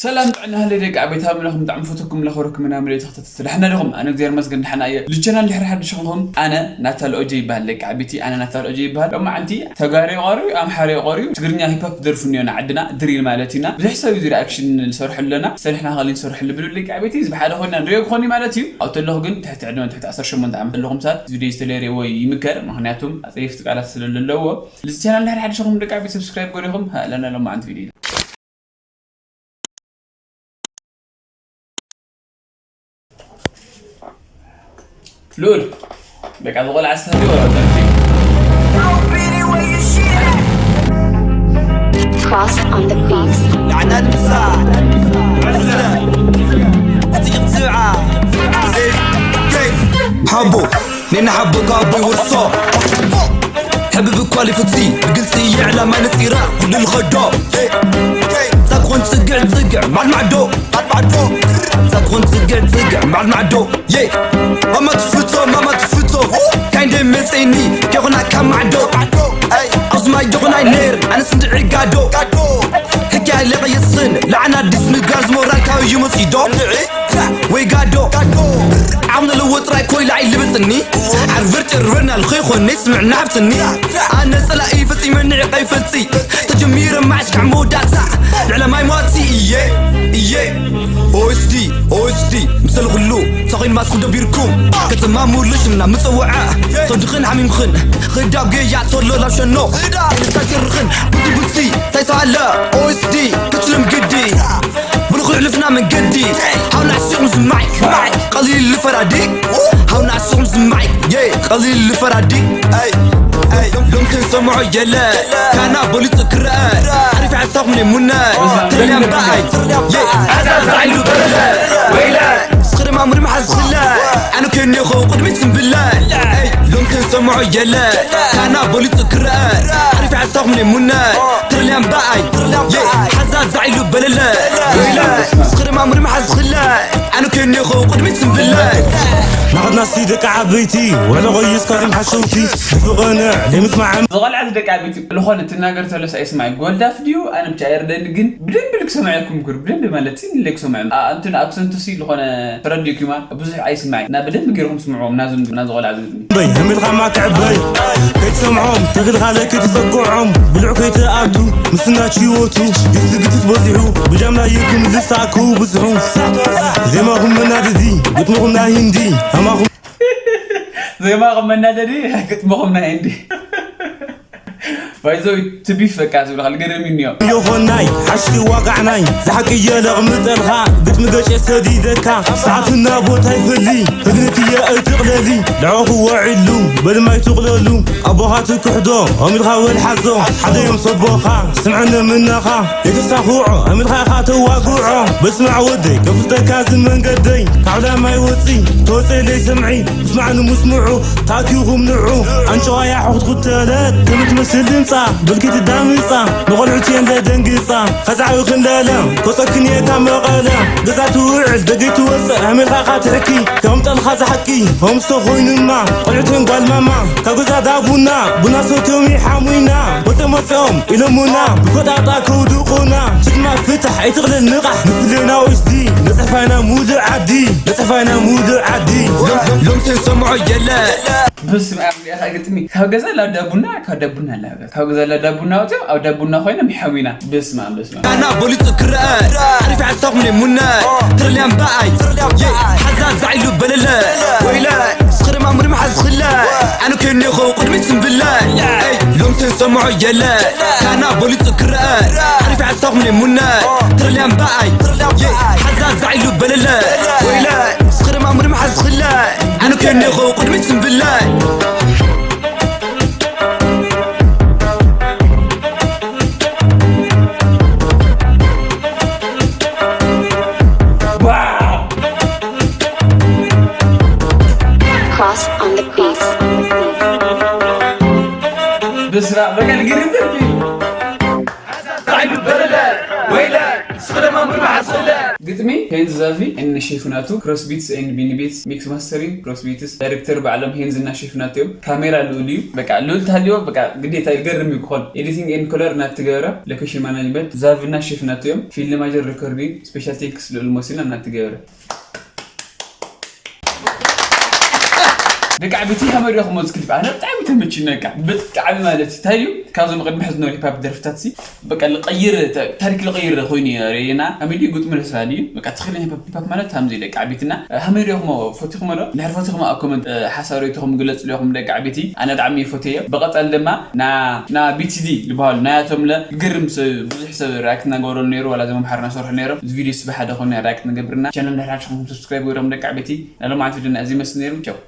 ሰላም ጥዕና ህለ ደቂ ዓበይቲ፣ ኣብ ምለኹም ብጣዕሚ ፈተኩም ለኸረኩም እና ምልእቲ ክተተተለ ሓና ዲኹም? ኣነ እግዚኣብሔር ይመስገን ደሓና እየ። ልቸና እንድሕር ሓድሽ ኹንኹም ኣነ ናታል ኦጀ ይበሃል። ደቂ ዓበይቲ ኣነ ናታል ኦጀ ይበሃል። ሎማዓንቲ ተጋሪ ቆርዩ ኣምሓሪ ቆርዩ ትግርኛ ሂፓፕ ደርፉ እኒኦና ዓድና ድሪል ማለት ኢና። ብዙሕ ሰብ እዚ ሪኣክሽን ንሰርሑ ኣለና ሰሪሕና ኻሊ ንሰርሑ ልብሉ ደቂ ዓበይቲ እዚ ብሓደ ኮይና ንሪኦ ክኾኒ ማለት እዩ። ኣብተለኹ ግን ትሕቲ ዕድመ ትሕቲ ዓሰርተ ሸሞንተ ዓመት ኣለኹም ሰባት እዚ ቪድዮ ዝተለየ ሪእዎ ይምከር፣ ምኽንያቱም ኣፀየፍቲ ቃላት ስለ ዘለዎ። እዚ ቻናል ድሕሪ ሓድሽ ኹም ደቂ ዓበይቲ ሰብስክራይብ ገሪኹም ሃለና ሎማዓንቲ ቪድዮ ኢና። ልኡል በቃ ዝቆልዓ ዝተህልዩ ወረዳ Cross on the beats. لعنة المساء عزلة أتيك بسرعة زين كيف حبو نين حبو كابي ورصو حبيب كوالي فتي قلتي على ما نسيرا كل الغدو تكون تسقع تسقع مع المعدو مع المعدو تكون تسقع تسقع مع المعدو يه ماما تفتو ماما تفتو كاين دي ميسيني كيغنا كام معدو عظمى يغنا نير انا سندعي قادو هكا اللي غيصن لعنا ديس مقاز مورال كاو يموت يدو ويقادو عمنا لو وطراي كوي لعي لبسني عرفت الرنا الخيخ والنسمع نعبتني انا سلا ايفتي من عقي فتي تجمير معش كعمودات على ماي مواتي ايه ايه OSD OSD مثل غلو صغين ما تخدو بيركم كتما مولش منا مصوعة صدخن حميم خن خداب جيجا صولو لا شنو نستاكر خن بوتي بوتي تايسو على OSD كتلم قدي بنخل علفنا من قدي حاول عسيق مزمعي قليل الفرادي حاول عسيق مزمعي قليل الفرادي اي اي لوم تنسمعوا يلا كان بوليس كرا عارف عصام لي منا تريان باي عزاز عيلو بلا ويلا صخر ما مرمح زخلا انا كني خو قدمي بالله لوم تنسمعوا يلا كان بوليس كرا عارف عصام لي منا تريان باي عزاز عيلو بلا ويلا صخر ما مرمح زخلا ኣነ ከኒኹ ቅድሚት ስምብላይ ናኸድናሲ ደቂ ዓበይቲ ውዕሎ ቆይስ ካብዞም ሓሸውቲ ብፍቕንዕ ዘይምስማዕም ዝቐልዓት ደቂ ዓበይቲ ዝኾነ ትናገር ተሎስ ኣይስማዕ ጎልዳፍ ድዩ ኣነ ብቻ ኣይርደኒ ግን ብደንብ ልክሰምዐኩም ኩር ብደንብ ማለት ሲን ልክሰምዐ እንትን ኣክሰንቱ ሲ ዝኾነ ተረዲኩማ ብዙሕ ኣይስማዕ እና ብደንብ ገይርኩም ስምዕዎም ናዙ ናዙ ቆልዓ ዝግጥሚ በይ ህሚልኻ ማትዕበይ ከይትሰምዖም ተግልኻለ ከይትፀግዖም ብልዑ ከይትኣቱ ምስናች ህይወቱ ግስግስት በዚሑ ብጃምላ ይኩም ዝሳክው ብዙሑ ዜማኹም መናድዲ ግጥምኹም ናይ ህንዲ ሃማኹም ዜማኹም መናደዲ ግጥምኹም ናይ ህንዲ ባይዘዊ ትቢፍ በቃ ዝብልካ ልገደም እዩ ዮኾናይ ሓሽቲ ዋጋዕናይ ዝሓቂ የለቕ ምጠልኻ ግጥሚ ገጨ ሰዲደካ ሰዓትና ቦታ ይፍሊ እግርትየ እትቕለሊ ልዕኹ ወዒሉ በልማይ ትቕለሉ ኣቦኻ ትክሕዶ ኣሚልካ ወልሓዞ ሓደ ዮም ሰቦኻ ስምዐኒ ምነኻ የተሳኽዖ ኣሚልካ ኢኻ ተዋግዖ በስማዕ ወደይ ከፍልጠካ ዝመንገደይ ካብ ላማይ ወፂ ተወፀለይ ስምዒ ስማዕኒ ምስምዑ ታኪኹም ንዑ ኣንጨዋያ ሕኹት ክትተለት ከምትመስል ድምፃ ብልኪ ትዳምፃ ንቖልዑት የን ዘደንግፃ ኸዛዕቢ ክንለለ ኮፀክን እየ ካብ መቐለ ገዛ ትውዕል ደገይ ትወፅእ ኣሜልካ ኢኻ ትሕኪ ከም ጠልኻ ዝሓቂ ሆምስቶ ኮይኑማ ቆልዑትን ጓል ማማ ካብ ገዛ ዳ ቡና ቡና ሰትዮም ይሓሙይና ወፅኦም ወፅኦም ኢሎሙና ብፈጣጣ ከውድቑና ስድማ ፍታሕ ኣይትቕለል ንቓሕ ንፍለና ውሽጢ ነፅሕፋይና ሙሉእ ዓዲ ነፅሕፋይና ሙሉእ ዓዲ ሎም ትሰምዖ የለ በስመ ኣብ ሪኣኻ ግጥሚ ካብ ገዛ ላዳ ቡና ካብ ዳቡና ላዳ ካብ ገዛ ላዳ ቡና ወፂኦም ኣብ ዳቡና ኮይኖም ይሓሙና በስመ ኣብ በስመ ኣብ ኣና ቦሊፁ ክረአ ዓሪፍ ዓሳኹም ኔሙነ ትርልያን በኣይ ሓዛ ዛዒሉ በለለ ወይለ ስኽርማ ምርምሓ ዝኽለ ኣነ ከኒኹ ቅድሚት ስምብለ ሎም ትሰምዖ የለ ካና ቦሊፁ ክረአ ዓሪፍ ዓሳኹም ኔሙነ ትርልያን በኣይ ሓዛ ዛዒሉ በለለ ወይለ ስኽርማ ምርምሓ ዝኽለ ኣነ ከኒኹ ቅድሚት ስምብለ Cross on the beats. ብስራ በቃ ልግርም ደርፊ ዛዒሉ በለለ ወይለ ስኽርማ ምርምሓ ግጥሚ ሄንዝ ዛቪ ኤን ሼፍናቱ፣ ክሮስ ቢትስ ኤን ቢኒ ቢትስ፣ ሚክስ ማስተሪንግ ክሮስ ቢትስ፣ ዳይሬክተር ባዕሎም ሄንዝ እና ሼፍናቱ እዮም። ካሜራ ልኡል እዩ። በቃ ልኡል ታልዮ በቃ ግዴታ ይገርም እዩ ክኾን። ኤዲቲንግ ኤን ኮለር እናትገበረ፣ ሎኬሽን ማናጅመንት ዛቪ እና ሼፍናቱ እዮም። ፊልም ማጀር ሪኮርዲንግ፣ ስፔሻል ቴክስ ልኡል ሞሲና እናትገበረ። ደቂ ዓበይቲ ከመይ ዲኹም እዚ ክሊፕ? ኣነ ብጣዕሚ ተመችኒ። በቃ ብጣዕሚ ማለት እዩ። እንታይ እዩ ካብዞም ቅድሚ ሕዚ ዝነበሩ ሂፓፕ ደርፍታት ሲ በቃ ልቀይር ተ- ታሪክ ልቀይር ኮይኑ ርእና። ከመይ ድዩ ግጥሙ ደስ በሃሊ እዩ። በቃ ትኽክለኛ ሂፓፕ ሂፓፕ ማለት ከምዚ እዩ ደቂ ዓበይትና። ከመይ ዲኹም ፈቲኹም ዶ? እንድሕር ፈቲኹም ኣብ ኮመንት ሓሳብ ርእይቶኹም ግለጹ ዲኹም ደቂ ዓበይቲ። ኣነ ብጣዕሚ እየ ፈትየዮ። ብቐጻሊ ድማ ና ና ቢቲዲ ዝበሃሉ ናያቶም ለ ግርም ሰብ ብዙሕ ሰብ ሪያክት እናገበረሉ ነይሩ። ዋላ እዞም ኣምሓርና ሰርሑ ነይሮም። እዚ ቪድዮ ስበ ሓደ ኮይኑ ሪያክት ንገብርና ቻነል እንድሕር ሓድሽኹም ሰብስክራይብ ገይሮም ደቂ ዓበይቲ። ናይ ሎማዓንቲ ቪድዮና እዚ ይመስል ነይሩ። ቻው።